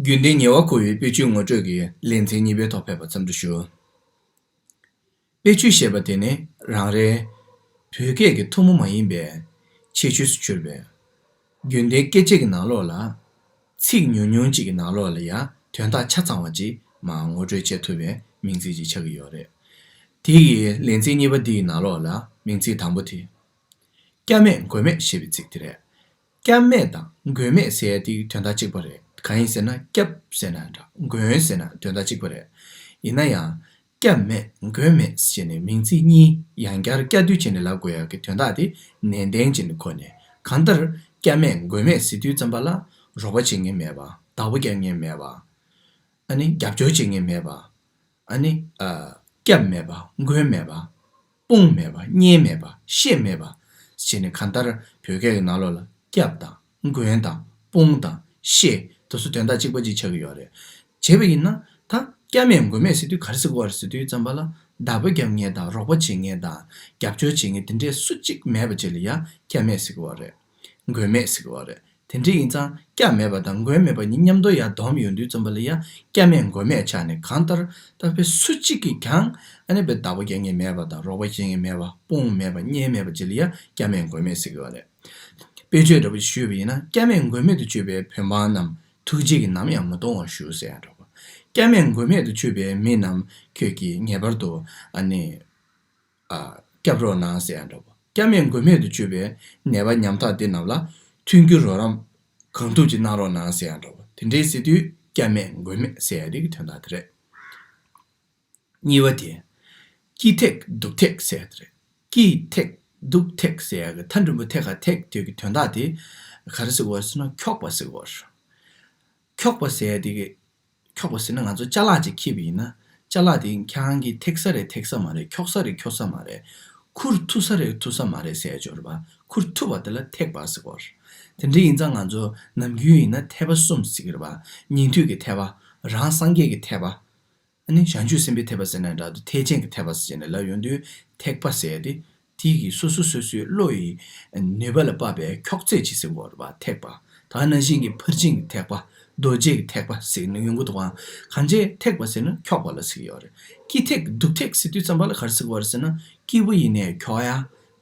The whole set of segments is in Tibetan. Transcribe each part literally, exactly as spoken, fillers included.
རྒྱུན་ལྡན་ཉེ་བར་མཁོ་བའི་དཔེ་བརྗོད་ངོ་སྤྲོད་ཀྱི་ལེ་ཚན་གཉིས་པའི་ཐོག་ཕེབས་པ་འཚམས་འདྲི་ཞུ། དཔེ་བརྗོད་ཞེས་པ་དེ་ནི་རང་རེའི་བོད་སྐད་ཀྱི་ཐུན་མོང་མ་ཡིན་པའི་ཁྱད་ཆོས་སུ་གྱུར་པའི་རྒྱུན་ལྡན་སྐད་ཆ་གི་ནང་ལོགས་ལ། ཚིག་ཉུང་ཉུང་ཅིག་གི་ནང་ལོགས་ལ་ཡང་དོན་དག་ཆ་ཚང་བ་ཅིག་མར་ངོ་སྤྲོད་བྱེད་ཐུབ་པའི་མིང་ཚིག་ཅིག་ཆགས་ཀྱི་ཡོད་རེད། དེ་ཡི་ལེ་ཚན་གཉིས་པ་འདིའི་ནང་ལོགས་ལ་མིང་ཚིག་དང་པོ་དེ། སྐྱབས་མེད་མགོན་མེད་ཞེས་པའི་ཚིག་དེ་རེད། སྐྱབས་མེད་དང་མགོན་མེད་ཟེར་ཡ་དེ་དོན་དག་གཅིག་པ་རེད། གང་ཡིན་ཟེར་ན་སྐྱབས་ཟེར་ན་འདྲ། མགོན་ཟེར་ན་དོན་དག་གཅིག་པ་རེད། ཡིན་ན་ཡང་། སྐྱབས་མེད་མགོན་མེད་ཟེར་ནས་མིང་ཚིག་གཉིས་ཡང་བསྐྱར་བསྐྱར་ཟློས་བྱས་ནས་ལབ་དགོས་ཡ་གི་དོན་དག་དེ་ནན་ཏན་བྱས་ནས་གོ་ནས། གང་ལྟར་སྐྱབས་མེད་མགོན་མེད་ཟེར་དུས་ཙམ་པ་ལ་རོགས་པ་བྱེད་མཁན་མེད་པ། བདག་པོ་རྒྱག་མཁན་མེད་པ། ཨ་ནི་རྒྱབ་སྐྱོར་བྱེད་མཁན་མེད་པ། ཨ་ནི། ཨ། སྐྱབས་མེད་པ། མགོན་མེད་པ། དཔུང་མེད་པ། གཉེན་མེད་པ། བཤེས་མེད་པ། ཟེར་ནས་གང་ལྟར་བོད་སྐད་ཀྱི་ནང་ལོགས་ལ་སྐྱབས་དང་མགོན་དང་དཔུང་དང་བཤེས་དེ་ཚོ་དོན་དག་གཅིག་པ་ཅིག་ཆགས་ཀྱི་ཡོད་རེད། བྱས་པ་ཡིན་ན་ད་སྐྱབས་མེད་མགོན་མེད་ཟེར་དུས་ག་རེ་ཟེར་གྱི་ཡོད་རེད་ཟེར་དུས་ཙམ་པ་ལ་བདག་པོ་རྒྱབ་མཁན་དང་རོགས་པ་བྱེད་མཁན་དང་རྒྱབ་སྐྱོར་བྱེད་མཁན་དེ་འདྲས་སུ་གཅིག་མེད་པ་ཅིག་ལ་ཡང་སྐྱབས་མེད་ཟེར་གྱི་ཡོད་རེད། མགོན་མེད་ཟེར་གྱི་ཡོད་རེད། དེ་འདྲ་ཡིན་ཙང་སྐྱབས་མེད་པ་དང་མགོན་མེད་པ་གཉིས་མཉམ་དུ་ཡར་བསྡོམས་ཡོང་དུས་ཙམ་པ་ལ་ཡ་སྐྱབས་མེད་མགོན་མེད་ཆགས་ནས་གང་ལྟར་ད་དཔེ་སུ་གཅིག་གིས་ཀྱང་ཨ་ནི་དཔེ་བདག་པོ་རྒྱག་མཁན་མེད་པ་དང་རོགས་པ་བྱེད་མཁན་མེད་པ་དཔུང་མེད་པ་གཉེན་མེད་པ་ཅིག་ལ་ཡ་སྐྱབས་མེད་མགོན་མེད་ཟེར་གྱི་ཡོད་རེད། དཔེ་བརྗོད་འདྲ་པོ་ཞིག་ཞུས་པ་ཡིན་ན་སྐྱབས་མེད་མགོན་མེད་དུ་གྱུར་པའི་བོད་འབངས་རྣམས་ཐུགས་རྗེ་གིས་ནམ་ཡང་མི་གཏོང་བར་ཞུ་ཟེར་ཡ་འདྲ་པོ། སྐྱབས་མེད་མགོན་མེད་དུ་གྱུར་པའི་མི་རྣམས་ཁྱོད་ཀྱིས་ངེས་པར་དུ་ཨ་ནི། ཨ། སྐྱབས་རོགས་གནང་ཟེར་ཡ་འདྲ་པོ། སྐྱབས་མེད་མགོན་མེད་དུ་གྱུར་པའི་ནད་པ་ཉམ་ཐག་འདི་རྣམས་ལ་མཐུན་འགྱུར་རོགས་རམ་གང་ཐུབ་ཀྱིས་གནང་རོགས་གནང་ཟེར་ཡ་འདྲ་པོ། དེ་འདྲའི་ཟེར་དུས་སྐྱབས་མེད་མགོན་མེད་ཟེར་ཡ་དེ་གི་དོན་དག་དེ་རེད། གཉིས་པ་དེ། སྐྱིད་ཐེག་སྡུག་ཐེག་ཟེར་ཡ་དེ་རེད། སྐྱིད་ཐེག་སྡུག་ཐེག་ཟེར་ཡ་གི་མཐའ་འགྲམ་པོ་ཐེག་ཁ་ཐེག་དེ་གི་དོན་དག་དེ་ག་རེ་ཟེར་གྱི་ཡོད་རེད་ཟེར་ན་འཁྱོག་པ་ཟེར་གྱི་ཡོད་རེད། འཁྱོག་པ་ཟེར་ཡ་དེ་གི། འཁྱོག་པ་ཟེར་ན་ང་ཚོ་ཅ་ལག་ཅིག་འཁྱེར་བ་ཡིན་ན། ཅ་ལག་དེ་ཁྱེད་རང་གིས་ཐེག་ས་རེད་ཐེག་ས་མ་རེད། འཁྱོག་ས་རེད་འཁྱོག་ས་མ་རེད། ཁུར་ཐུབ་ས་རེད་ཐུབ་ས་མ་རེད་ཟེར་ཡ་ཅིག་ཡོད་རེད་པ། ཁུར་ཐུབ་པ་དེ་ལ་ཐེག་པ་ཟེར་གྱི་ཡོད་རེད། དེ་འདྲ་ཡིན་ཙང་ང་ཚོ་ནམ་རྒྱུན་ཡིན་ན་ཐེག་པ་གསུམ་ཟེར་གྱི་རེད་པ། ཉན་ཐོས་ཀྱི་ཐེག་པ། རང་སངས་རྒྱས་ཀྱི་ཐེག་པ། ཨ་ནི་བྱང་ཆུབ་སེམས་དཔའི་ཐེག་པ་ཟེར་ན་འདྲ་འདུག་ཐེག་ཆེན་གྱི་ཐེག་པ་ཟེར་ནས་ལབ་ཡོང་དུས་ཐེག་པ་ཟེར་ཡ་དེ། དེ་གི་སོ་སོ་སོ་སོའི་བློ་ཡི་ནུས་པ་ལ་དཔག་པའི་འཁྱོག་ཚད་ཅིག་ཟེར་གྱི་ཡོད་རེད་པ་ཐེག་པ། ད་ག་ནང་བཞིན་གྱི་ཕར་ཕྱིན་གྱི་ཐེག་པ། རྡོ་རྗེ་གི་ཐེག་པ་ཟེར་ནས་ཡོང་གི་འདུག་ག་གང་ཅི་ཐེག་པ་ཟེར་ན་འཁྱོག་པ་ལ་ཟེར་གྱི་ཡོད་རེད། སྐྱིད་ཐེག་སྡུག་ཐེག་ཟེར་དུས་ཙམ་པ་ལ་ག་རེ་ཟེར་གྱི་ཡོད་རེད་ཟེར་ན་སྐྱིད་པོ་ཡིན་ནའི་འཁྱོག་ཡ།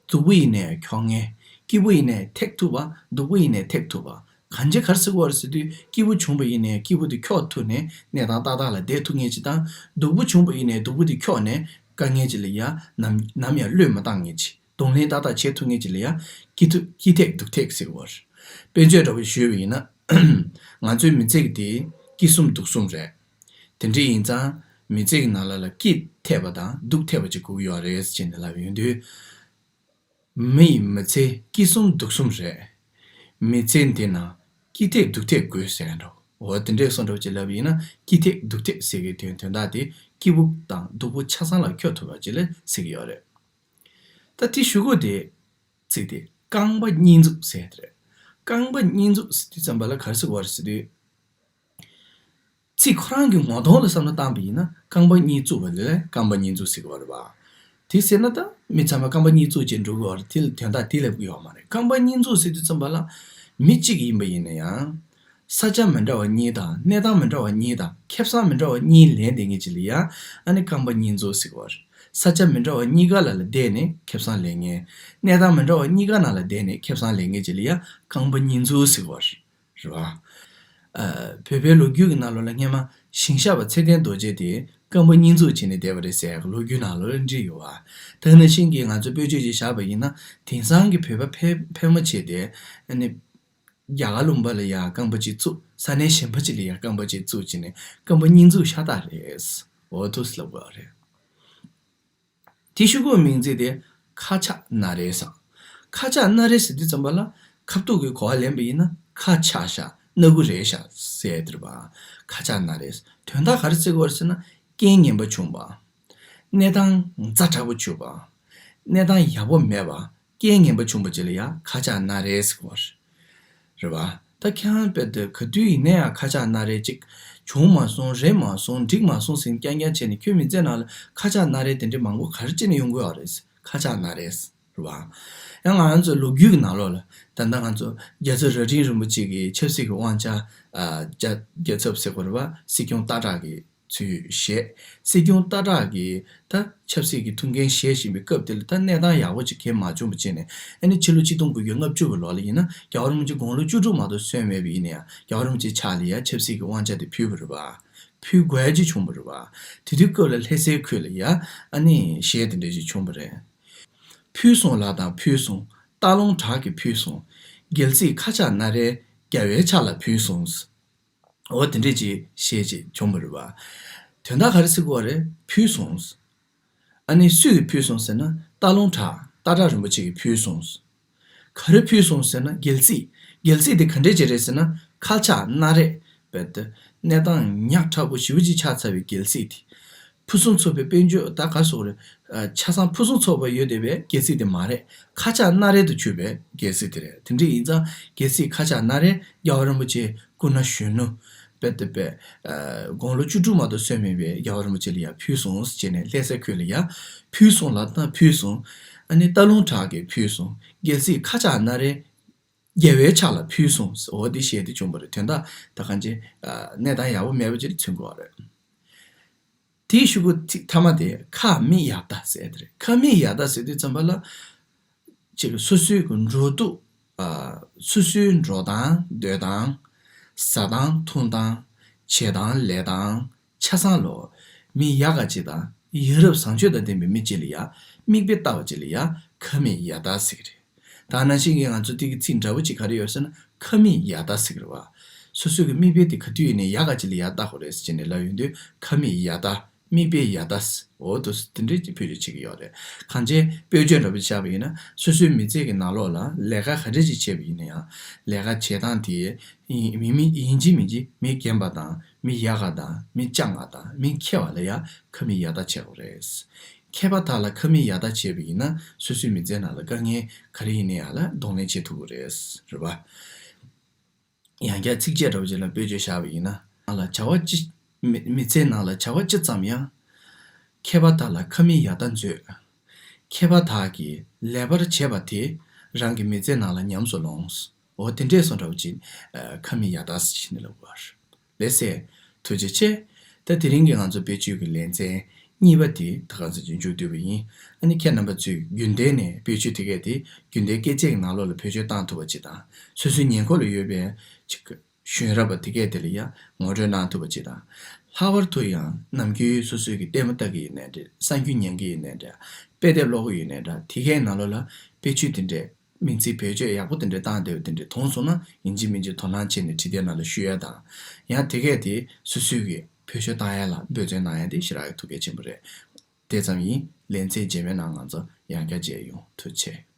སྡུག་པོ་ཡིན་ནའི་འཁྱོག་མཁན། སྐྱིད་པོ་ཡིན་ནའི་ཐེག་ཐུབ་པ། སྡུག་པོ་ཡིན་ནའི་ཐེག་ཐུབ་པ། གང་ཅི་ག་རེ་ཟེར་གྱི་ཡོད་རེད་ཟེར་དུས་སྐྱིད་པོ་བྱུང་བ་ཡིན་ནའི་སྐྱིད་པོ་དེ་འཁྱོག་ཐུབ་ནས་གནས་སྟངས་ཏག་ཏག་ལ་བསྡད་ཐུབ་མཁན་ཅིག་དང་། སྡུག་པོ་བྱུང་བ་ཡིན་ནའི་སྡུག་པོ་དེ་འཁྱོག་ནས་དཀའ་ངལ་ཅིག་ལ་ཡ་ནམ་ནམ་ཡང་བློས་མ་བཏང་མཁན་ཅིག་གདོང་ལེན་ཏག་ཏག་བྱེད་ཐུབ་མཁན་ཅིག་ལ་ཡ་སྐྱིད་ཐུབ་སྐྱིད་ཐེག་སྡུག་ཐེག་ཟེར་གྱི་ཡོད་རེད། དཔེ་བརྗོད་འདྲ་པོ་ཞུས་པ་ཡིན་ན། ང་ཚོའི་མི་ཚེ་གི་དེ་སྐྱིད་གསུམ་སྡུག་གསུམ་རེད། དེ་འདྲ་ཡིན་ཙང་མི་ཚེ་གི་ནང་ལ་ལ་སྐྱིད་ཐེག་པ་དང་སྡུག་ཐེག་པ་ཅིག་དགོས་ཀྱི་ཡོད་རེད་ཟེར་ནས་ལབ་ཡོང་དུས། མི་ཡི་མི་ཚེ་སྐྱིད་གསུམ་སྡུག་གསུམ་རེད། མི་ཚེ་འདི་ན་སྐྱིད་ཐེག་སྡུག་ཐེག་དགོས་ཟེར་ཡ་འདྲ་བོ། འོ་དེ་འདྲས་སོང་འདྲ་བོ་ཅིག་ལབ་ཡིན་ན་སྐྱིད་ཐེག་སྡུག་ཐེག་ཟེར་གྱི་དོན་དོན་དག་དེ་སྐྱིད་པོ་དང་སྡུག་པོ་ཆ་ཚང་ལ་འཁྱོག་ཐུབ་པ་ཅིག་ལ་ཟེར་གྱི་ཡོད་རེད། ད་དེ་གཞུག་གུ་དེ་ཚིག་དེ་རྐང་པ་གཉིས་འཛུགས་ཟེར་དེ་རེད། རྐང་པ་གཉིས་འཛུགས་ཟེར་དུས་ཙམ་པ་ལ་ག་རེ་ཟེར་གྱི་ཡོད་རེད་ཟེར་དུས། ཚིག་ཁོ་རང་གི་ངོ་གདོང་ལ་བསམ་བློ་བཏང་པ་ཡིན་ན་རྐང་པ་གཉིས་བཙུགས་པ་ལ་རྐང་པ་གཉིས་འཛུགས་ཟེར་གྱི་ཡོད་རེད་པ། དེ་ཟེར་ན་ད་མི་ཚང་མ་རྐང་པ་གཉིས་བཙུགས་བྱས་འགྲོ་གི་ཡོད་རེད། དེ་ལ་དོན་དག་དེ་ལབ་ཀྱི་ཡོད་མ་རེད། རྐང་པ་གཉིས་འཛུགས་ཟེར་དུས་ཙམ་པ་ལ་མི་གཅིག་ཡིན་པ་ཡིན་ན་ཡང་། ས་ཆ་མི་འདྲ་བ་གཉིས་དང་གནས་སྟངས་མི་འདྲ་བ་གཉིས་དང་ཁེ་བཟང་མི་འདྲ་བ་གཉིས་ལེན་བསྡད་མཁན་ཅིག་ལ་ཡ་ཨ་ནི་རྐང་པ་གཉིས་འཛུགས་ཟེར་གྱི་ཡོད་རེད། ས་ཆ་མི་འདྲ་བ་གཉིས་ཀ་ལ་ལ་བསྡད་ནས་ཁེ་བཟང་ལེན་མཁན། གནས་སྟངས་མི་འདྲ་བ་གཉིས་ཀ་ནང་ལ་བསྡད་ནས་ཁེ་བཟང་ལེན་མཁན་ཅིག་ལ་ཡ་རྐང་པ་གཉིས་འཛུགས་ཟེར་གྱི་ཡོད་རེད། རེད་བ། ཨ། བོད་པའི་ལོ་རྒྱུས་ཀྱི་ནང་ལོགས་ལ་སྔོན་མ་ཞིང་ཞགས་པ་ཚེ་བརྟན་རྡོ་རྗེ་དེ་རྐང་པ་གཉིས་འཛུགས་བྱས་ནས་བསྡད་པ་རེད་ཟེར་ཡག་ལོ་རྒྱུས་ནང་ལོགས་ལ་བྲིས་ཡོད་བ། དེ་ནང་བཞིན་གྱི་ང་ཚོ་དཔེ་བརྗོད་ཅིག་བཞག་པ་ཡིན་ན་དེང་སང་གི་བོད་པ་ཕལ་ཕལ་མོ་ཆེ་དེ་ཨ་ནི་རྒྱ་གར་ལུང་པ་ལ་ཡང་རྐང་པ་གཅིག་བཙུགས། ས་གནས་གཞན་པ་ཅིག་ལ་ཡང་རྐང་པ་གཅིག་བཙུགས་བྱས་ནས་རྐང་པ་གཉིས་འཛུགས་ཤ་སྟག་རེད། འོ་ཐུགས་སུ་ལབ་དགོས་རེད། དེ་གཞུག་གུ་མིང་ཚིག་དེ་ཁ་ཆག་སྣ་རལ་ཟེར། ཁ་ཆག་སྣ་རལ་ཟེར་དུས་ཙམ་པ་ལ་ཁ་ཐུག་གི་གོ་བ་ལེན་པ་ཡིན་ན་ཁ་ཆག་ཤག་སྣ་ཁུག་རལ་ཤག་ཟེར་དེ་རེད་པ། ཁ་ཆག་སྣ་རལ། དོན་དག་ག་རེ་ཟེར་གྱི་ཡོད་རེད་ཟེར་ན་རྐྱེན་ངན་པ་བྱུང་བ། གནས་སྟངས་ཛ་དྲག་པོ་བྱུང་བ། གནས་སྟངས་ཡག་པོ་མེད་པ། རྐྱེན་ངན་པ་བྱུང་བ་ཅིག་ལ་ཡང་ཁ་ཆག་སྣ་རལ་ཟེར་གྱི་ཡོད་རེད། རེད་བ། ད་ཁྱེད་རང་དཔེ་དེ་ག་དུས་ཡིན་ན་ཡང་ཁ་ཆག་སྣ་རལ་ཅིག་བྱུང་མ་སོང་། རེད་མ་སོང་། འགྲིག་མ་སོང་ཟེར་ནས་རྐྱང་རྐྱང་བྱས་ནས་ཁྱོད་མི་ཚེ་ནང་ལ་ཁ་ཆག་སྣ་རལ་དེ་འདྲའི་མང་པོ་ག་རེ་བྱས་ནས་ཡོང་གི་ཡོད་རེད། ཁ་ཆག་སྣ་རལ། རེད་བ། ཡང་ང་རང་ཚོ་ལོ་རྒྱུས་ཀྱི་ནང་ལོགས་ལ་ད་ལྟ་ང་ཚོ་རྒྱལ་ཚབ་རྭ་སྒྲེང་རིན་པོ་ཆེ་གི་ཆབ་སྲིད་ཀྱི་དབང་ཆ་ཨ་རྒྱ་རྒྱལ་ཚབ་ཟེར་དགོས་རེད་བ། སྲིད་སྐྱོང་སྟག་བྲག་གི་ཚུལ་བཞེས། སྲིད་སྐྱོང་སྟག་བྲག་གི་ད་ཆབ་སྲིད་ཀྱི་ཐུགས་འགན་བཞེས་བཞིན་པའི་སྐབས་དེ་ལ་ད་གནས་སྟངས་ཡག་པོ་ཅིག་གང་ཡང་མ་བྱུང་བ་བྱས་ནས། ཨ་ནི་ཕྱི་ལོ་ཆིག་སྟོང་དགུ་བརྒྱ་ལྔ་བཅུ་གི་ལོ་ལ་ཡིན་ན་རྒྱལ་བ་རིན་པོ་ཆེ་དགུང་ལོ་བཅུ་དྲུག་མ་གཏོགས་སོན་མེད་པ་ཡིན་ན་ཡང་རྒྱལ་བ་རིན་པོ་ཆེ་ཕྱག་ལ་ཡ་ཆབ་སྲིད་ཀྱི་དབང་ཆ་དེ་ཕུལ་བ་རེད་བ། ཕུལ་དགོས་ཡ་ཅིག་བྱུང་བ་རེད་བ། དེ་དུས་སྐབས་ལ་ལྷ་སའི་ཁུལ་ལ་ཡ་ཨ་ནི་གཞས་དེ་འདྲ་ཅིག་བྱུང་བ་རེད། ཕུལ་སོང་ལ་དང་ཕུལ་སོང་། སྟག་ལུང་བྲག་གིས་ཕུལ་སོང་། རྒྱལ་སྲིད་ཁ་ཆག་སྣ་རལ་རྒྱལ་བའི་ཕྱག་ལ་ཕུལ་སོང་། འོ་དེ་འདྲས་ཅིག་གཞས་ཅིག་བྱུང་བ་རེད་བ། དོན་དག་ག་རེ་ཟེར་དགོས་རེད། ཕུལ་སོང་། ཨ་ནི་སུས་ཕུལ་སོང་ཟེར་ན་སྟག་ལུང་བྲག་སྟག་བྲག་རིན་པོ་ཆེ་གིས་ཕུལ་སོང་། ག་རེ་ཕུལ་སོང་ཟེར་ན་རྒྱལ་སྲིད། རྒྱལ་སྲིད་དེ་ག་འདྲས་ཅིག་རེད་ཟེར་ན་ཁ་ཆག་སྣ་རལ། རྦད་དེ་གནས་སྟངས་ཉག་ཕྲ་པོ་ཞེ་པོ་ཅིག་ཆགས་ཚར་བའི་རྒྱལ་སྲིད་དེ། ཕུན་སུམ་ཚོགས་པའི་དཔལ་འབྱོར་ད་ག་རེ་ཟེར་དགོས་རེད། ཨ་ཆ་ཚང་ཕུན་སུམ་ཚོགས་པ་ཡོད་བསྡད་པའི་རྒྱལ་སྲིད་དེ་མ་རེད། ཁ་ཆག་སྣ་རལ་དུ་གྱུར་པའི་རྒྱལ་སྲིད་དེ་རེད། དེ་འདྲ་ཡིན་ཙང་རྒྱལ་སྲིད་ཁ་ཆག་སྣ་རལ། རྒྱལ་བ་རིན་པོ་ཆེ་སྐུ་ན་གཞོན་ནུ། དཔེ་དེ་དཔེ། ཨ་དགུང་ལོ་བཅུ་དྲུག་མ་གཏོགས་སོན་མེད་པའི་རྒྱལ་བ་རིན་པོ་ཆེ་ལ་ཡ་ཕུལ་སོང་ཟེར་ནས་ལྷ་སའི་ཁུལ་ལ་ཡ་ཕུལ་སོང་ལབ་ན་ཕུལ་སོང་། ཨ་ནི་སྟག་ལུང་བྲག་གིས་ཕུལ་སོང་། རྒྱལ་སྲིད་ཁ་ཆག་སྣ་རལ་རྒྱལ་བའི་ཕྱག་ལ་ཕུལ་སོང་། འོ་དེ་གཞས་དེ་བྱུང་བ་རེད། དོན་དག་ད་གང་ཅི་ཨ་གནས་སྟངས་ཡག་པོ་མེད་པ་ཅིག་མཚོན་གྱི་ཡོད་རེད། དེའི་གཞུག་གུ་ཚིག་མཐའ་མ་དེ་ཁ་མིག་ཡ་ད་ཟེར་དེ་རེད། ཁ་མིག་ཡ་ད་ཟེར་དུས་ཙམ་པ་ལ། ཅིག་སོ་སོའི་གི་འགྲོ་འདུག་ཨ་སོ་སོའི་འགྲོ་སྟངས་སྡོད་སྟངས། ཟ་སྟངས་འཐུང་སྟངས། བྱེད་སྟངས་ལས་སྟངས་ཆ་ཚང་ལོ། མི་ཡག་ག་ཅིག་དང་ཡ་རབས་བཟང་སྤྱོད་དང་ལྡན་པའི་མི་ཅིག་ལ་ཡ་མིག་དཔེ་ལྟ་བ་ཅིག་ལ་ཡ་ཁ་མིག་ཡ་ད་ཟེར་གི་རེད། ད་ནང་བཞིན་གྱི་ང་ཚོ་དེ་གི་ཚིག་འདྲ་བོ་ཅིག་ག་རེ་ཡོད་ཟེར་ན་ཁ་མིག་ཡ་ད་ཟེར་གི་རེད་བ། སོ་སོ་གི་མིག་དཔེ་དེ་ག་དུས་ཡིན་ནའི་ཡག་ག་ཅིག་ལ་ཡ་ལྟ་དགོས་རེད་ཟེར་ནས་ལབ་ཡོང་དུས་ཁ་མིག་ཡ་ད། མིག་དཔེ་ཡ་ད། འོ་དེ་འདྲས་ཀྱི་བེད་སྤྱོད་བྱེད་ཀྱི་ཡོད་རེད། གང་ཅི་དཔེ་བརྗོད་འདྲ་པོ་བཞག་པ་ཡིན་ན་སོ་སོའི་མི་ཚེ་གི་ནང་ལོགས་ལ་ལས་ཀ་ག་འདྲས་ཅིག་བྱས་པ་ཡིན་ན་ཡང་ལས་ཀ་བྱེད་སྟངས་དེ་ཡིན་མི་མི་ཡིན་གཅིག་མིན་གཅིག་མི་རྒན་པ་དང་མི་ཡག་ག་དང་མི་སྤྱང་ག་དང་མི་མཁས་པ་ལ་ཡང་ཁ་མིག་ཡ་ད་བྱེད་དགོས་རེད། མཁས་པ་དག་ལ་ཁ་མིག་ཡ་ད་བྱས་པ་ཡིན་ན་སོ་སོའི་མི་ཚེ་ནང་ལ་དཀའ་ངལ་ག་རེ་ཡིན་ན་ཡང་ལ་གདོང་ལེན་བྱེད་ཐུབ་ཀྱི་རེད། རེད་པ། ཡང་བསྐྱར་ཚིགས་བཅད་འདྲ་བོ་ཅིག་ལ་དཔེ་བརྗོད་བཞག་པ་ཡིན་ན། ནང་ལ་བྱ་བ་ཅི། མི་མི་ཚེའི་ནང་ལ་བྱ་བ་ཅི་ཙམ་ཡང་། མཁས་པ་དག་ལ་ཁ་མིག་ཡ་ད་མཛོད། མཁས་པ་དག་གིས་ལེགས་པར་བྱས་པ་དེ་རང་གི་མི་ཚེའི་ནང་ལ་ཉམས་སུ་ལོངས། འོ་དེ་འདྲས་སོང་འདྲ་བོ་ཅིག་ཨ་ཁ་མིག་ཡ་ད་ཟེར་ནས་ལབ་པ་རེད། ལགས་སེ། ཐུགས་རྗེ་ཆེ། ད་དེ་རིང་གི་ང་ཚོ་བེད་སྤྱོད་ཀྱི་ལེ་ཚན་གཉིས་པ་དེ་ད་ག་ཚོད་ཅིག་མཇུག་བསྡུས་པ་ཡིན། ཨ་ནི་ཁྱེད་རྣམ་པ་ཚོས་རྒྱུན་ལྡན་ནས་བེད་སྤྱོད་དེ་གས་དེ་རྒྱུན་ལྡན་སྐད་ཆའི་ནང་ལོགས་ལ་བེད་སྤྱོད་བཏང་ཐུབ་པ་ཅིག་དང་། སོ་སོའི་ཉེ་འཁོར་ལ་ཡོད་པའི་ཅིག་གཞོན་རབས་པ་དེ་གས་དེ་ལ་ཡང་ངོ་སྤྲོད་གནང་ཐུབ་པ་ཅིག་དང་། ལྷག་པར་དུ་ཡང་ནམ་རྒྱུན་སོ་སོའི་གི་ལྟད་མོ་ལྟ་གི་ཡིན་ནའི་འདྲ། གསར་འགྱུར་ཉན་གི་ཡིན་ནའི་འདྲ། དཔེ་དེབ་ཀློག་གི་ཡིན་ནའི་འདྲ། དེ་གས་ནང་ལོགས་ལ་དཔེ་བརྗོད་དེ་འདྲས། མིང་ཚིག་བེད་སྤྱོད་ཡག་པོ་དེ་འདྲ་བཏང་བསྡད་པ་དེ་འདྲ་མཐོང་སོང་ན་ཡིན་གཅིག་མིན་གཅིག་དོ་སྣང་བྱས་ནས་བྲིས་དེབ་ནང་ལ་བཤུས་ཡ་དང་། ཡང་དེ་གས་དེ་སོ་སོས་ཀྱི་བེད་སྤྱོད་བཏང་ཡ་ལ་འབད་བརྩོན་གནང་ཡ་དེ་ཞེ་དྲག་གི་ཐུགས་གལ་ཆེན་པོ་རེད། དེ་ཙམ་ཡིན། ལེ་ཚན་རྗེས་མའི་ནང་ང་ཚོ་ཡང་བསྐྱར་མཇལ་ཡོང་། ཐུགས་རྗེ་ཆེ།